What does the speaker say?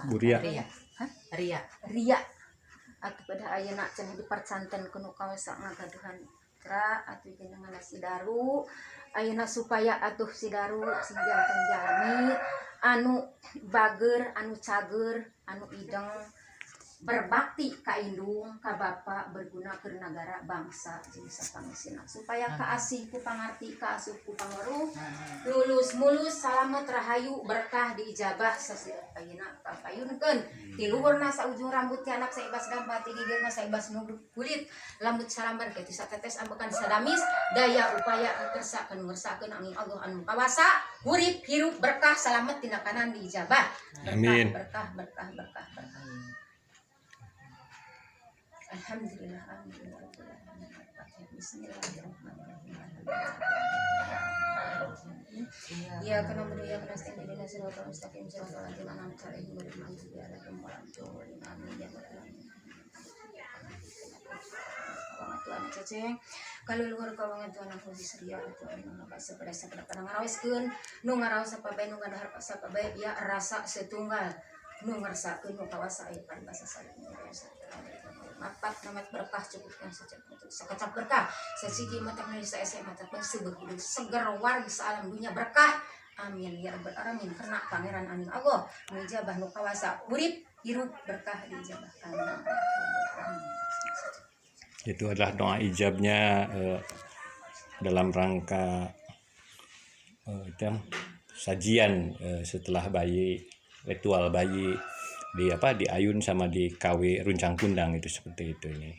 Bu Ria. Ria. Hah? Ria. Ria atuh pada ayeuna cenah dipercanten ku nu kawasa ngagaduhan putra atuh jenengan si Daru ayeuna supaya atuh si Daru sing janten jalmi anu bager, anu cager, anu ideng, berbakti ka indung, ka bapa, berguna keur nagara, bangsa jeung sapangesina, supaya kaasih ku pangarti, kaasup ku pangaruh, lulus mulus, salamet, rahayu, berkah, diijabah sasira ayeuna kapayunkeun ti luhurna saujung rambut, ti anak saibas gampa, ti gigirna saibas nu kulit, lambut salambar kitu satetes ambekan sadamis daya upaya kersakeun ngersakeun angin Allah anu kawasa. Urip hirup berkah, salamet tina kanan, diijabah, berkah. Amin. Berkah, berkah, berkah, berkah. Alhamdulillah, amin ya rabbal alamin. Bismillahirrahmanirrahim. Iyyaka na'budu wa iyyaka nasta'in, ihdinas siratal mustaqim, siratal ladzina an'amta 'alaihim ghairil maghdubi 'alaihim waladdallin. Amin ya rabbal alamin. Kawangatuan ceceng kaluhur, kawangatuan aku disedia atuh anu maka pada sabada pada ngaraweskeun nu ngaraos apa bae, nu ngadahar apa bae, ya rasa setunggal nu ngersakeun nu kawasa aya paribasa saling mapat namat berkah, cukup yang saja sakecap berkah sasiki mata manusia ese mata seubeuh hidup seger wargi alam dunia berkah. Amin ya rabbal alamin. Karena pangeran amin Allah nu ijabah nu kawasa, urip hirup berkah, diijabah. Amin ya rabbal alamin. Itu adalah doa ijabnya dalam rangka itu sajian setelah bayi, ritual bayi di apa, diayun sama di KW Runcang Kundang itu seperti itu ini.